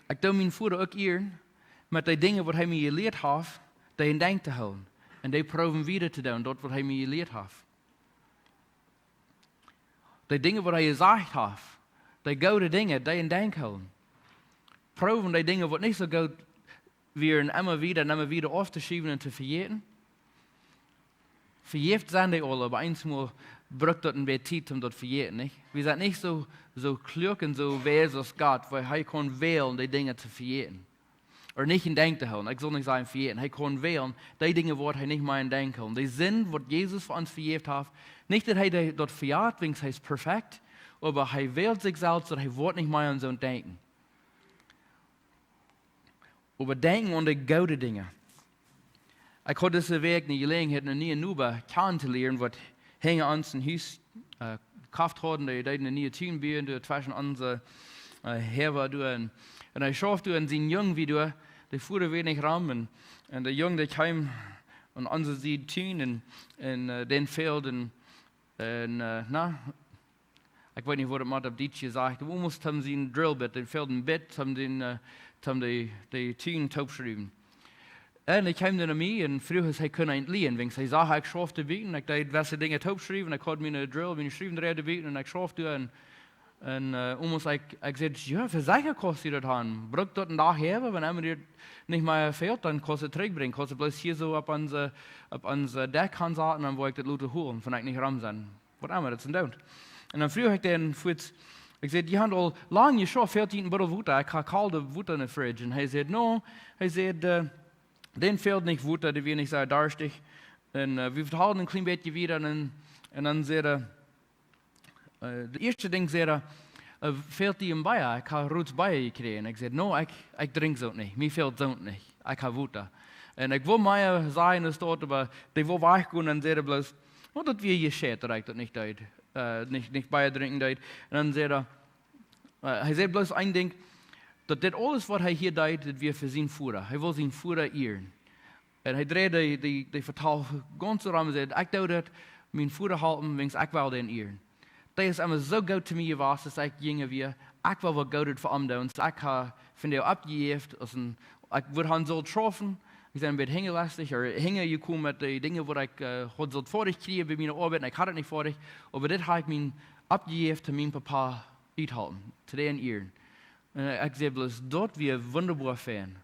Ekj doo mienen Voda uk ieren met dee Dinja, waut hee mie jelieet haft, dee en Denkj to hoolen. Un dee proowen wieda to doonen, daut, waut hee mie jelieet haft. Dee Dinja, waut hee jesajcht haft, dee goode Dinja, dee en Denkj hoolen. Proowen dee Dinja, waut nich soo goot wieren, emma wieda un emma wieda auftoschiewen un to vejäten. Vejäft sent dee aul, oba eemol brukt daut een bät Tiet, om daut to vejäten, nich? Wie sent nich soo, soo kluak un soo weis aus Gott, wiels hee kaun wälen, dee Dinja to vejäten. Ooda nich en Denkj to hoolen. Ekj saul nich sajen vejäten. Hee kaun wälen, dee Dinja woat hee nich mea en Denkj hoolen. Dee Sind, waut Jesus fa ons vejäft haft, nich daut hee dee, daut vejat, wiels hee es perfekt, oba hee wält sikj selfst, daut hee woat nich mea aun soont denkjen. Oba denkjen aun de goode Dinja. Ekj haud dise Wäakj de Jeläajenheit, eenen nieen Noba kjanen to lieren, waut hinja ons een Hus, äh, jekoft haud, un dee deed eenen nieen Tun buen, doa tweschen onse, äh, Häwa doa. Un, un hee schauft doa un sien Jung wia doa, dee fua weinich rom, un, un de Jung, dee kjeem aun onse Sied Tun un, un, äh, dän fäld, un, un, äh, na, ekj weet nich, waut daut mott opp Dietsch jesajcht. Wie mosten am sien Drill Bit, dän fäld een Bit, am sien, äh, toom de, de Tieden toopschriewen. Un hee kjeem dan no mie un fruach, aus hee kunn eent lieen, wiels hee sach, ekj schauft de Bieten, ekj deed wesse Dinja toopschriewen, ekj haud miene Drill, miene Schriewendreie Bieten un ekj schauft doa un, un, äh, omols ekj, ekj säd: "Jo, vesecha kaust du daut han. Bruck daut een Dach äwa, wan emma die nich mea fält, dan kaust du trigjbrinjen, kaust du bloos hia soo opp onse, opp onse Deck han saten, dan woa ekj daut loten holen, wan ekj nich rom sie." Whatever, daut es een Don't. Un dan fruach ekj dan fuaz, ekj säd: "Jie han aul lang jeschauft, fält junt een Buddel Wota, ekj ha koldet Wota enne Fridge." Un hee säd: "No," hee säd, äh, "dän fält nich Wota, dee wia nich soo darstich." Un, äh, wie vetalden een kjlien bät wieda un, un dan säd hee, äh, daut ieeschte Dinkj säd hee, äh: "Fält die een Bia? Ekj ha roodet Bia jekjräajen." Ekj säd: "No, ekj, ekj drinkj soont nich, mie fält soont nich, ekj ha Wota." Un ekj wull mea sajen aus daut, oba dee wull wajchgonen un säd bloos: "No, daut wia jescheit, daut ekj daut nich deed, äh, nich, nich Bia drinkjen deed." Un dan säd hee, äh, hee säd bloos een Dinkj, daut dit aules, waut hee hia deed, daut wia fa sienen Voda. Hee wull sienen Voda ieren. Un hee dreid dee, dee, dee Vetal gaunz rom un säd: "Ekj doo dit, mienen Voda halpen, wiels ekj well dän ieren. Dee es emma soo goot to mie jewast, aus ekj jinja wia. Ekj well waut Goodet fa am doonen. Ekj ha vondoag oppjejäft, aus een, ekj wudd han sult schaufen. Ekj sie een bät hinjalestich, ooda hinjajekomen met de Dinja, waut ekj, äh, haud sult foadich kjrieen bie miene Oabeit, un ekj haud et nich foadich. Oba dit ha ekj mie oppjejäft, to mienen Papa uthalpen, to dän ieren." Un ekj säd bloos: "Daut wia wundaboa fein."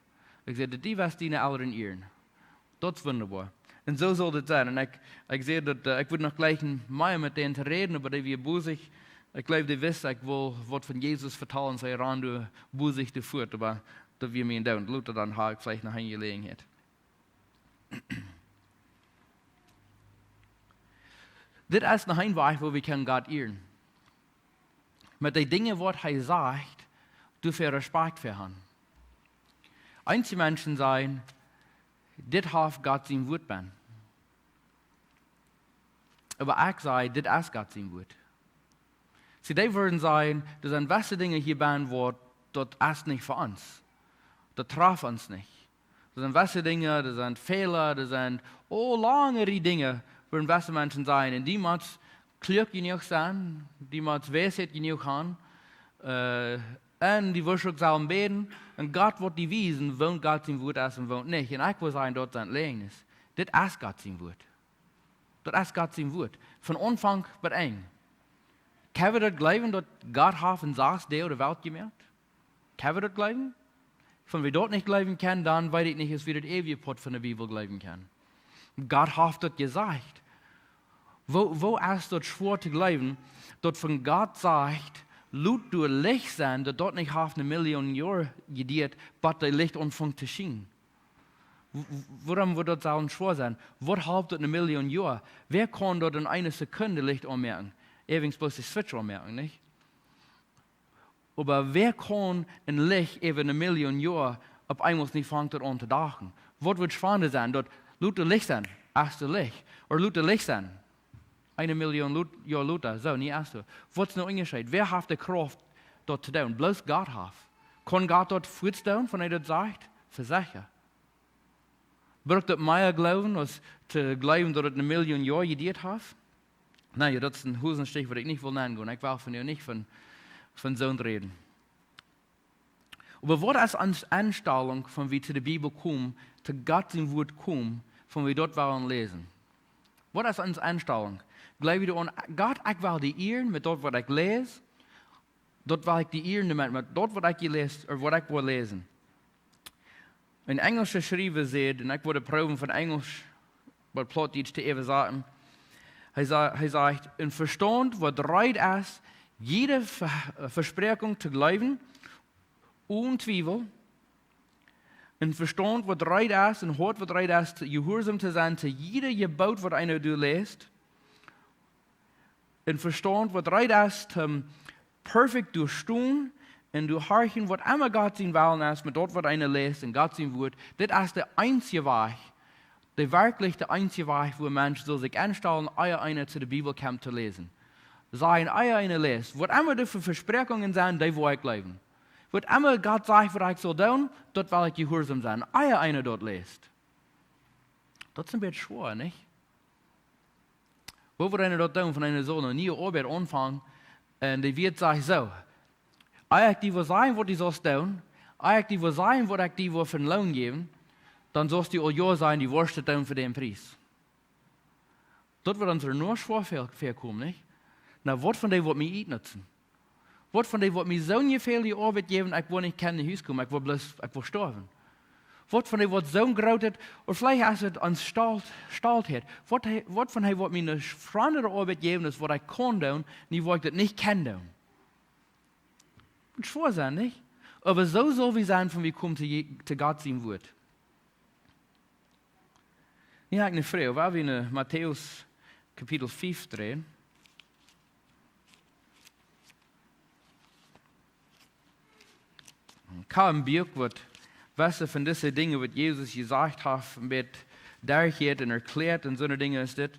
Ekj säd: "Daut du west diene Elren ieren. Daut es wundaboa." Un soo saul daut sennen. Un ekj, ekj säd daut, äh, ekj wudd noch jlikj mea met dän to räden, oba dee wia bosich. Ekj jleew, dee wist, ekj wull waut von Jesus vetalen, see rand doa bosich doa fuat, oba daut wia mie een Don't. Lota dan ha ekj veleicht noch eene Jeläajenheit. Dit es noch een Wajch, woo wie kjennen Gott ieren. Met de Dinja, waut hee sajcht, doa wie Respakjt fa han. Eenje Menschen sajen: "Dit haft Gott sien Wuat bennen." Oba ekj saj: "Dit es Gott sien Wuat." See, dee wudden sajen, doa sent wesse Dinja hia bennen, waut, daut es nich fa ons. Daut traft ons nich. Doa sent wesse Dinja, doa sent Fäla, doa sent aul lange Riej Dinja, wudden wesse Menschen sajen. Un du motst kluak jenuach sennen, du motst Weisheit jenuach han, äh, un du woascht uk sellen bäden, un Gott woat die wiesen, woont Gott sien Wuat es un woont nich. Un ekj well sajen, daut sent Läajes. Dit es Gott sien Wuat. Daut es Gott sien Wuat. Von Aunfank bat Enj. Kjenn wie daut jleewen, daut Gott haft en sas Doag de Welt jemoakt? Kjenn wie daut jleewen? Wan wie daut nich jleewen kjennen, dan weet ekj nich, aus wie daut eewje Poat von de Bibel jleewen kjennen. Gott haft daut jesajcht. Woo, woo es daut schwoa to jleewen, daut wan Gott sajcht: "Lot doa Licht sennen", daut daut nich haft eene Million Joa jeduat, bat daut Licht aunfunk to schienen? W-, w-, wuarom wudd daut soo schwoa sennen? Waut halpt daut eene Million Joa? Wäa kaun daut en eene Sekund Licht aunmoaken? Eewens bloos de Switch aunmoaken, nich? Oba wäa kaun een Licht äwa eene Million Joa opp eemol nich fangen daut aun to doagen? Waut wudd schwoa sennen? Daut: "Lot doa Licht sennen", es doa Licht. Ooda: "Lot doa Licht sennen." Eene Million Lot-, Joa lota, soo, nu es doa. Waut es nu Unjascheet? Wäa haft de Krauft, daut to doonen? Bloos Gott haft. Kaun Gott daut fuaz doonen, wan hee daut sajcht? Vesecha. Brukt daut mea Gloowen, aus to jleewen, daut et eene Million Joa jeduat haft? Na jo, daut es een Hosenstichat, waut ekj nich well nengonen. Ekj well vondoag nich von, von soont räden. Oba waut es onse Enstalunk, wan wie to de Bibel komen, to Gott sien Wuat komen, wan wie daut wellen läsen? Waut es onse Enstalunk? Jleew wie aun Gott, ekj well die ieren met daut, waut ekj läs? Daut well ekj die ieren doamet, met daut, waut ekj jeläst, ooda waut ekj well läsen? Een enjelscha Schriewa säd, un ekj woa proowen von Enjelsch bat Plautdietsch to äwasaten. Hee sa-, hee sajcht: "Een Vestaunt, waut reed es, jiede Ve-, Vespräakjunk to jleewen, onen Twiewel. Een Vestaunt, waut reed es, een Hoat, waut reed es, to, jehuarsom to sennen to jiede Jeboot, waut eena doa läst. Een Vestaunt, waut reed es, toom perfekt doastonen un doahorchen, waut emma Gott sien Wellen es, met daut, waut eena läst en Gott sien Wuat." Dit es de eensje Wajch, de werkjlich de eensje Wajch, woo een Mensch saul sikj enstalen, ea eena to de Bibel kjemt to läsen. Sajen, ea eena läst, waut emma doa fa Vespräakjungen sent, dee woa ekj jleewen. Waut emma Gott sajcht, waut ekj saul doonen, daut well ekj jehuarsom sennen. Ea eena daut läst. Daut es een bät schwoa, nich? Woo woat eena daut doonen, wan eena saul eene niee Oabeit aunfangen, un dee Wieed sajcht soo: "Ea ekj die well sajen, waut du saust doonen, Aus ekj die wudd sajen, waut ekj die wudd fa een Loon jäwen, dan sullst du aul jo sajen, du wurscht daut doonen fa dän Pries. Daut woat ons ea schwoa väa-, väakomen, nich? Na, waut von dee woat mie utnutzen? Waut von dee woat mie soone jefäaliche Oabeit jäwen, ekj woa nich kjennen no Hus komen, ekj woa bloos, ekj woa stoawen? Waut von dee woat soon grootet, ooda veleicht es et aun Stolt, Stoltheit. Waut hee, waut von dee woat mie eene schwoare Oabeit jäwen, es waut ekj kaun doonen, nich waut ekj daut nich kaun doonen. Woat schwoa sennen, nich? Oba soo sell wie sennen, wan wie komen to Je-, to Gott sien Wuat. Nu hab ekj eene Froag, wan wie no Matäus Kapitel fief dreien. Ekj hab een Buak, waut, waut von dise Dinja, waut Jesus jesajcht haft, een bät derchjeit un erkjläat un soone Dinja es dit.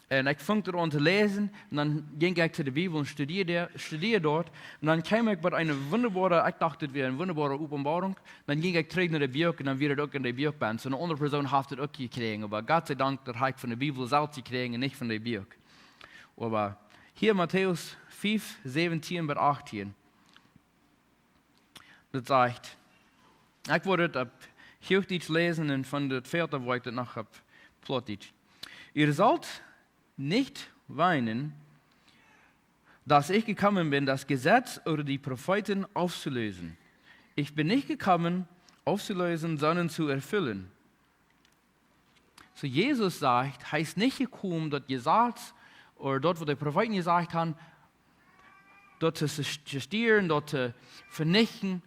Un ekj funk doa aun to läsen, un dan jinkj ekj to de Bibel un studieed, studieed doa. Un dan kjeem ekj bie eene wundaboare, ekj docht, dit wia eene wundaboare Openboarunk. Dan jinkj ekj trigj no de Buak un dan wia et uk en de Buak bennen. Soo eene aundre Persoon haud et uk jekjräajen, oba Gott sei Dank, daut hab ekj von de Bibel selfst jekjräajen un nich von de Buak. Oba hia Matäus fief, säwentieen bat achttieen. Daut sajcht, ekj wull et opp Huachdietsch läsen un von daut Feld, daut wull ekj et noch opp Plautdietsch. Ihr sollt nicht weinen, dass ich gekommen bin, das Gesetz oder die Propheten aufzulösen. Ich bin nicht gekommen, aufzulösen, sondern zu erfüllen. Soo Jesus sajcht, hee es nich jekomen daut Jesaz, ooda daut waut de Profeeten jesajcht haben, daut to zestieren, daut to venichten.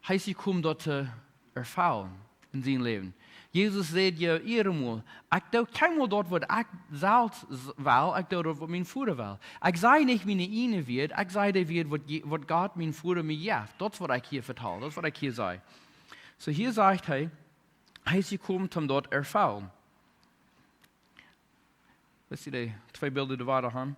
Hee es jekomen daut to erfellen en sien Läwen. Jesus säd je eenmol, ekj doo kjeenmol daut waut ekj selfst s-, well, ekj doo daut waut mien Voda well. Ekj saj nich miene ieejne Wieed, ekj saj de Wieed waut Je-, waut Gott mien Voda mie jeft. Daut es waut ekj hia vetal, daut es waut ekj hia saj. Soo hia sajcht hee, hee es jekomen om daut erfellen. Wisst jie, dee twee Bilda doa wada han.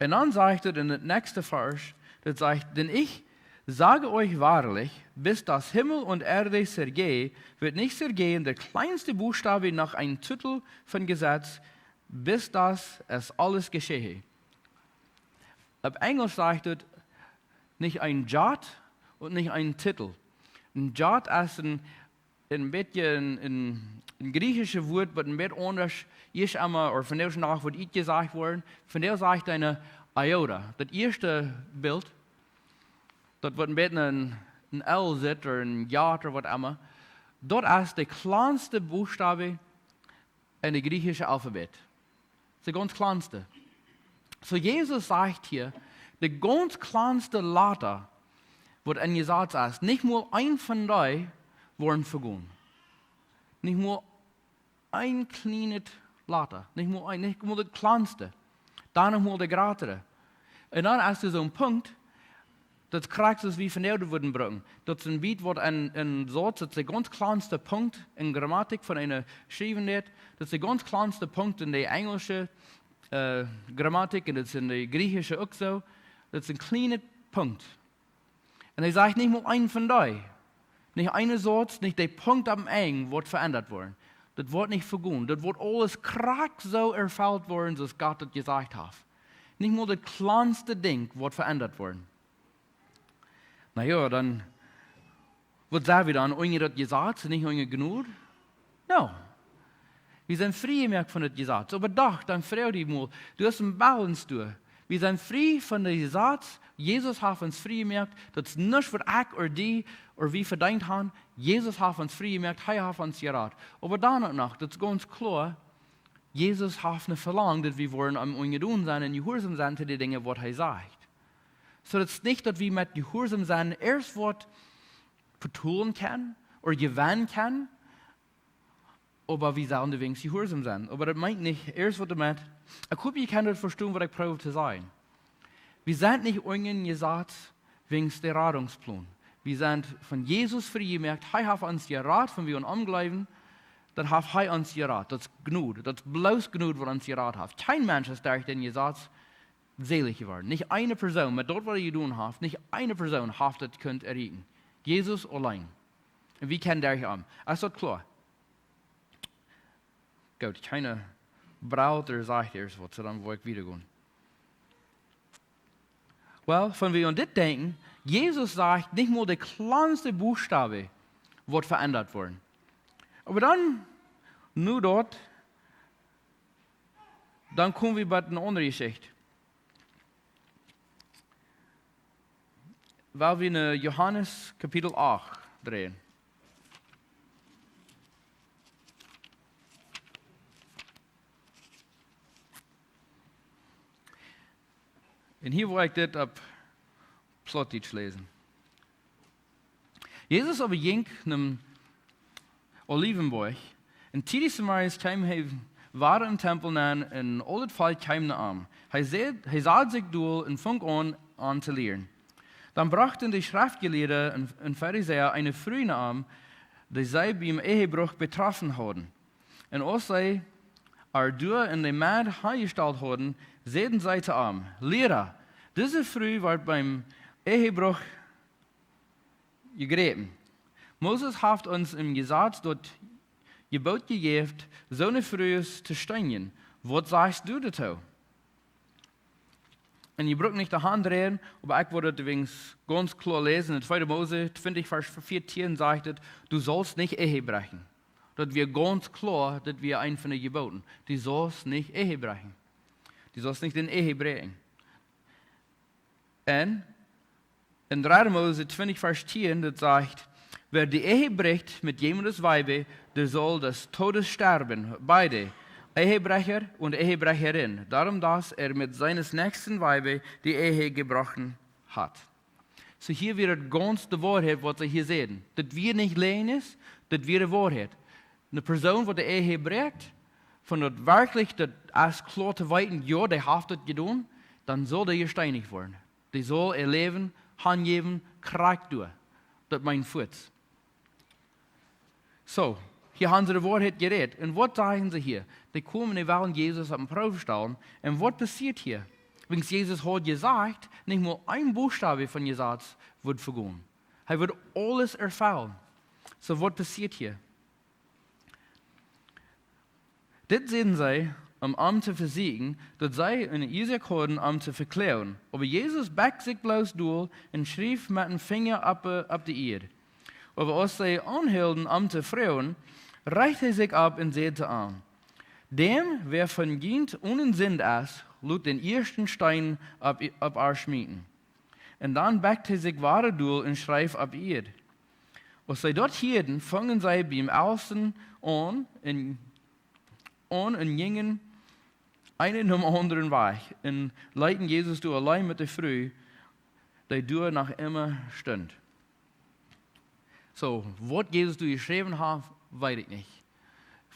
Un dan sajcht et en daut näakjste Varsch, daut sajcht, denn ich sage euch wahrlich, bis dass Himmel und Erde vergehe, wird nicht vergehen der kleinste Buchstabe noch ein Tittel von Gesetz, bis dass es alles geschehe. Opp Enjlisch sajcht et, nich een Jot un nich een Tittel. Een Jot es een, een bät een, een, een griechisches Wuat, waut een bät aundasch es, emma, ooda von dee Nacht woat et jesajcht worden. Von dee sajcht een Iota. Daut ieeschte Bilt, daut woat een bät een, een L sitt ooda een Jot ooda waut emma. Daut es de kjlanste Buchstabe en de griechische Alfabet. De gaunz kjlanste. Soo Jesus sajcht hia, de gaunz kjlanste Lata, waut en Jesaz es, nich mol een von dee woaren vegonen. Nich mol een kjlienet Lata, nich mol een, nich mol daut kjlanste. Dan noch mol de jratre. Un dan es doa soon Punkt, daut krakjt soo aus wie von dee wudden brucken. Daut es een bät waut een, een Sauz, daut es de gaunz kjlanste Punkt en Grammatik von eene Schriewen deed. Daut es de gaunz kjlanste Punkt en de enjlische, äh, Grammatik un daut es en de griechische uk soo. Daut es een kjliene Punkt. Un hee sajcht nich mol een von dee. Nich een Sauz, nich de Punkt aum Enj woat veendat woaren. Daut woat nich vegonen. Daut woat aules krakjt soo erfelt woaren, soo aus Gott daut jesajcht haft. Nich mol daut kjlanste Dinkj woat veendat woaren. Na jo, dan, waut sent wie dan? Unja daut Jesaz, nich unja Jnod? No. Wie sent frie jemoakt von daut Jesaz. Oba doch, dan froag die mol, du hast een Balance doa. Wie sent frie von daut Jesaz, Jesus haft ons frie jemoakt, daut es nuscht waut ekj ooda du ooda wie vedeent haben. Jesus haft ons frie jemoakt, hee haft ons jerat. Oba dan uk noch, daut es gaunz kloa, Jesus haft een Velangen, daut wie woaren am unjadon sennen un jehuarsom sennen to de Dinja, waut hee sajcht. Soo daut es nich, daut wie met jehuarsom sennen ieescht waut vetolen kjennen ooda jewennen kjennen, oba wie sellen doawäajen jehuarsom sennen. Oba daut meent nich, ieescht waut doamet, ekj hop, jie kjennen daut vestonen, waut ekj proow to sajen. Wie sent nich unja Jesaz wäajen dän Radungsplan. Wie sent von Jesus frie jemoakt. Hee haft ons jerat, wan wie aun am jleewen, dan haft hee ons jerat. Daut es Jnod. Daut es bloos Jnod, waut ons jerat haft. Kjeen Mensch es derch dän Jesaz selich jeworden. Nich eene Persoon, met daut, waut hee jedonen haft, nich eene Persoon haft daut kunt erreichen. Jesus auleen. Un wie kjennen derch am. Es daut kloa? Goot, kjeena brault ooda sajcht ieescht waut, soo dan woa ekj wieda gonen. Well, wan wie aun dit denkjen, Jesus sajcht, nich mol de kjlanste Buchstabe woat veendat woaren. Oba dan, nu daut, dan kome wie bie eene aundre Jeschicht. Wiels wie en Johanes Kapitel acht dreien. Un hia woa ekj dit opp Plautdietsch läsen. Jesus oba jinkj nom Olivenboajch, un tiedich zemorjes kjeem hee wada em Tempel nenn, un aul daut Volkj kjeem no am. Hee säd, hee sad sikj dol un funk aun, an to lieren. Dan brochten de Schreftjelieede un, un Farisäa eene Fru no am, dee see biem Ehebruch jetroffen hauden. Un aus see äa doa en de Med hanjestalt hauden, säden see to am: Liera, dise Fru wort biem Ehebruch jejräpen. Moses haft ons em Jesaz daut Jeboot jejäft, soone Frues to steenjen. Waut sajchst du doatoo? Un jie brucken nich de Haunt räden, oba ekj wudd daut weens gaunz kloa läsen. En tweede Mose twintich, Varsch vieetieen sajcht et: Du saust nich Ehe brechen. Daut wia gaunz kloa, daut wia eent von de Jebooten. Du saust nich Ehe brechen. Du saust nich de Ehe bräakjen. Un en dree Mose twintich, Varsch tieen, daut sajcht: Wer die Ehe bricht mit jemandes Weibe, der soll des Todes sterben, beide, Ehebrecher und Ehebrecherin, darum, dass er mit seines Nächsten Weibe die Ehe gebrochen hat. Soo hia wia et gaunz de Woarheit, waut see hia säden. Daut wia nich Läajes, daut wia de Woarheit. Eene Persoon, waut de Ehe bräakjt, wan daut werkjlich, daut es kloa to weeten, jo, dee haft daut jedonen, dan saul dee jesteenicht woaren. Dee saul äa Läwen hanjäwen, krakjt doa. Daut meent fuaz. Soo, hia haben see de Woarheit jerät. Un waut sajen see hia? Dee komen, dee wellen Jesus opp eene Proow stalen. Un waut passieet hia? Wiels Jesus haud jesajcht, nich mol een Buchstabe von Jesaz wudd vegonen. Hee wudd aules erfellen. Soo, waut passieet hia? Dit säden see, om am to vesieekjen, daut see een Uasoak hauden, am to vekloagen. Oba Jesus bekjt sikj bloos dol un schreef met dän Finja opp, opp de Ieed. Oba aus see aunhilden, am to froagen, rajcht hee sikj opp un säd to an: Däm, wäa von junt onen Sind es, lot dän ieeschten Steen opp, opp äa schmieten. Un dan bekjt hee sikj wada dol un schreef opp Ieed. Aus see daut hieeden, fungen see biem Aussen aun un, aun un jinjen eena nom aundren wajch un leeten Jesus doa auleen met de Fru, dee doa noch emma stunt. Soo, waut Jesus doa jeschräwen haft, weet ekj nich.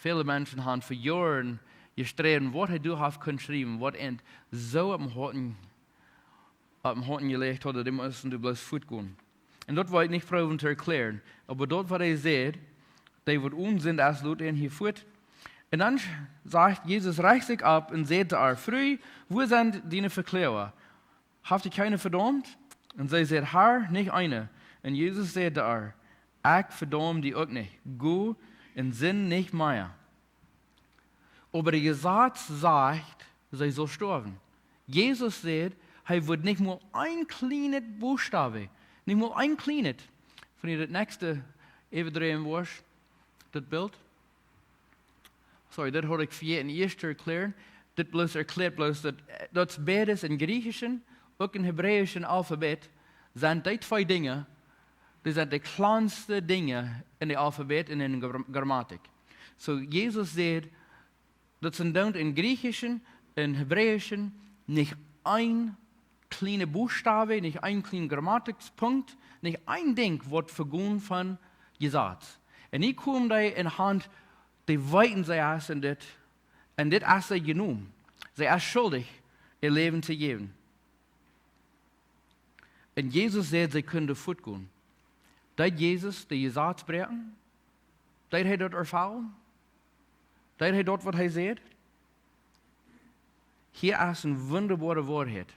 Väle Menschen haben fa Joaren jesträwen, waut hee doa haft kunt schriewen, waut an soo opp däm Hoaten, opp däm Hoaten jeläacht haud, daut dee musten doa bloos fuatgonen. Un daut well ekj nich proowen to erkjlären, oba daut, waut hee säd, dee waut onen Sind es, lot an hia fuat. Un dan sajcht Jesus, rajcht sikj opp un säd to äa: Fru, wua sent diene Vekloaga? Haft die kjeena vedaumt? Un see säd: Herr, nich eena. Un Jesus säd to äa: Ekj vedaum die uk nich. Go un sind nich mea. Oba daut Jesaz sajcht, see saul stoawen. Jesus säd, hee wudd nich mol een kjlienet Buchstabe, nich mol een kjlienet. Wan jie daut näakjste äwadreien woaren, daut Bilt. Sorry, daut haud ekj vejäten ieescht to erkjlären. Dit bloos erkjläat bloos daut, daut beides em Griechischen, uk em Hebräischen Alfabet, sent dee twee Dinja, dee sent de kjlanste Dinja en daut Alfabet un en de Gram-, Grammatik. Soo, Jesus säd, daut sent dan em Griechischen, em Hebräischen, nich een kjliene Buchstabe, nich een kjliene Grammatispunkt, nich een Dinkj woat vegonen von Jesaz. Un hia komen dee un han, dee weeten, see es en dit, en dit es see jenomen. See es schuldich, äa Läwen to jäwen. Un Jesus säd, see kunnen fuatgonen. Deed Jesus daut Jesaz bräakjen? Deed hee daut erfellen? Deed hee daut, waut hee säd? Hia es eene wundaboare Woarheit.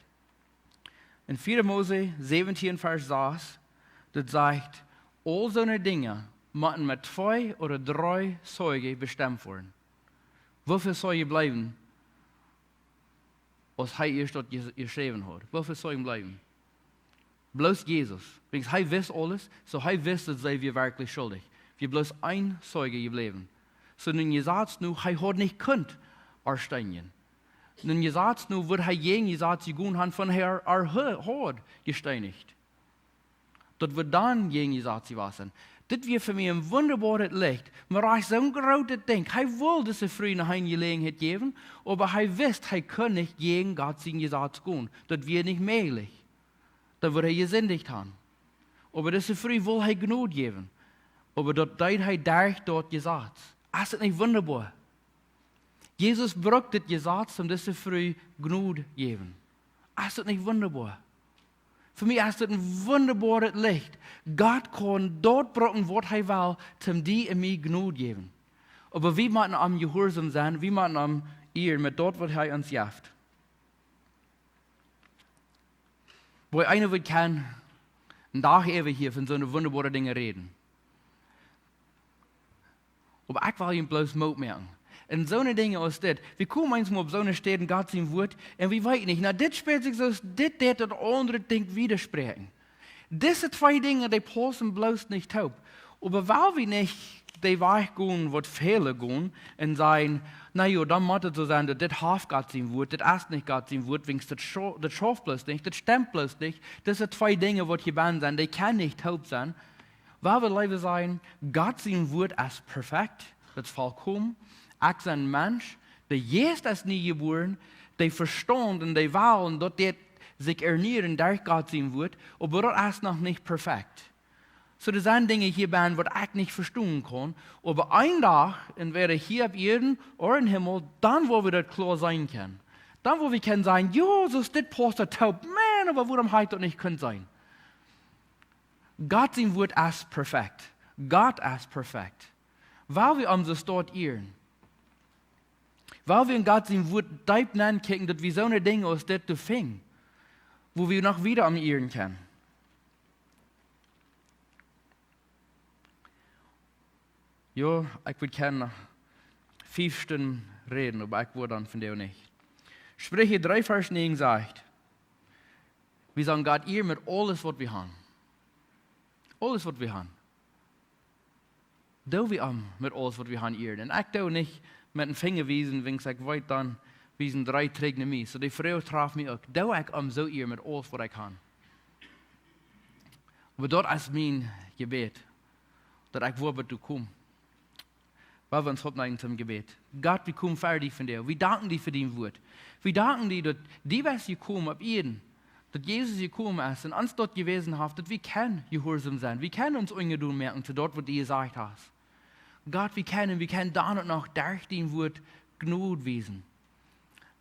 En vieede Mose säwentieen, Varsch sas, daut sajcht, aul soone Dinja motten met twee ooda dree Zeugen bestemt woaren. Woo väl Zeugen bleewen, aus hee ieescht daut je-, jeschräwen haud? Woo väl Zeugen bleewen? Bloos Jesus. Wiels hee wist aules, soo hee wist, daut see wia werkjlich schuldich. Wia bloos een Zeuge jebläwen. Soo, dän Jesaz nu, hee haud nich kunt ar steenjen. Dän Jesaz nu wudd hee jäajen Jesaz jegonen han, von hee ar, ar hu-, haud jesteenicht. Daut wudd dan jäajen Jesaz jewast sennen. Dit wia fa mie een wundaboaret Licht. Maria, soo een grootet Dinkj. Hee wull dise Fru noch eene Jeläajenheit jäwen, oba hee wist, hee kunn nich jäajen Gott sien Jesaz gonen. Daut wia nich mäajlich. Dan wudd hee jesindicht han. Oba dise Fru wull hee Jnod jäwen. Oba daut deed hee derch daut Jesaz. Es daut nich wundaboa? Jesus brukt dit Jesaz, om dise Fru Jnod jäwen. Es daut nich wundaboa? Fa mie es daut een wundaboaret Licht. Gott kaun daut brucken, waut hee well, om die un mie Jnod jäwen. Oba wie motten am jehuarsom sennen, wie motten am ieren met daut, waut hee ons jeft. Woo eena wudd kjennen een Dach äwa hia von soone wundaboare Dinja räden. Oba ekj well junt bloos Moot moaken. Un soone Dinja aus dit, wie komen eemol opp soone Städ en Gott sien Wuat un wie weeten nich, na, dit spält sikj soo, dit, dit, daut aundre Dinkj widaspräakjen. Dise twee Dinja, dee paussen bloos nich toop. Oba wiels wie nich dän Wajch gonen, waut väle gonen, un sajen, na jo, dan mott et soo sennen, daut dit haft Gott sien Wuat, dit es nich Gott sien Wuat, wiels daut schau-, daut schauft bloos nich, daut stemt bloos nich, dise twee Dinja, waut hia bennen sent, dee kjennen nich toop sennen. Wiels wie leewa sajen, Gott sien Wuat es perfekt, daut es volkomen. Ekj sie een Mensch, de Jeist es nie jebuaren, de Vestaunt un de Wellen, daut deit sikj ernieren derch Gott sien Wuat, oba daut es noch nich perfekt. Soo, doa sent Dinja hia bennen, waut ekj nich vestonen kaun, oba een Dach, entwäda hia opp Ieed ooda em Himmel, dan woa wie daut kloa seenen kjennen. Dan woa wie kjennen sajen, jo, soo es dit, pausst daut toop, Maun, oba wuarom hab ekj daut nich kunt seenen? Gott sien Wuat es perfekt. Gott es perfekt. Wiels wie am soo stoakj ieren. Wiels wie en Gott sien Wuat deep nenkjikjen, daut wie soone Dinja aus dit doa finjen, woo wie noch wieda am ieren kjennen. Jo, ekj wudd kjennen noch fief Stunden räden, oba ekj wudd dan von dee nich. Spricha dree Varsch näajen sajcht, wie sellen Gott ieren met aules, waut wie haben. Aules, waut wie haben. Doo wie am met aules, waut wie haben, ieren. Un ekj doo nich met een Finja wiesen, wiels ekj weet dan, wie sent dree trigj no mie. Soo, dee Froag traft mie uk. Doo ekj am soo ieren met aules, waut ekj hab? Oba daut es mien Jebäd, daut ekj woa bat doa komen. Wiels wie ons oppneijen toom Jebäd. Gott, wie komen ver die vondoag. Wie danken die fa dien Wuat. Wie danken die, daut du best jekomen opp Ieed, daut Jesus jekomen es un ons daut jewäsen haft, daut wie kjennen jehuarsom sennen. Wie kjennen ons unjadon moaken to daut, waut du jesajcht hast. Gott, wie kjennen, wie kjennen dan uk noch derch dien Wuat Jnod wiesen.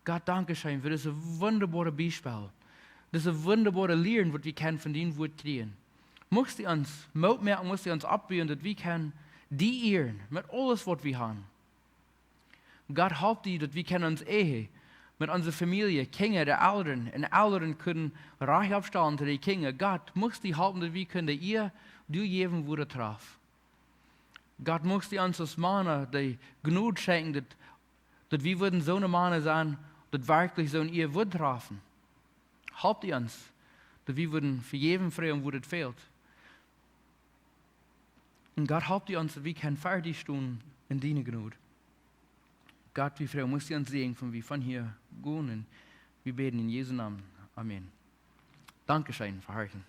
Gott, dankscheen fa dise wundaboare Biespel. Dise wundaboare Lieren, waut wie kjennen von dien Wuat kjrieen. Muchst du ons Moot moaken, muchst du ons oppbuen, daut wie kjennen die ieren met aules, waut wie haben. Gott, halp die, daut wie kjennen ons Ehe, met onse Famielje, Kjinja, de Elren, un Elren kjennen rajcht oppstalen to de Kjinja. Gott, muchst du halpen, daut wie kjennen de Ea die jäwen, wua daut traft. Gott, muchst du ons aus Mana de Jnod schenkjen, daut, daut wie wudden soone Mana sennen, daut werkjlich soone Ea wudd trafen. Halp du ons, daut wie wudden vejäwen froagen, wua daut fält. Un Gott, halp du ons, daut wie kjennen ver die stonen en diene Jnod. Gott, wie froagen, muchst du ons säajnen, von wie von hia gonen. Wie bäden en Jesu Nomen. Amen. Dankscheen fa horchen.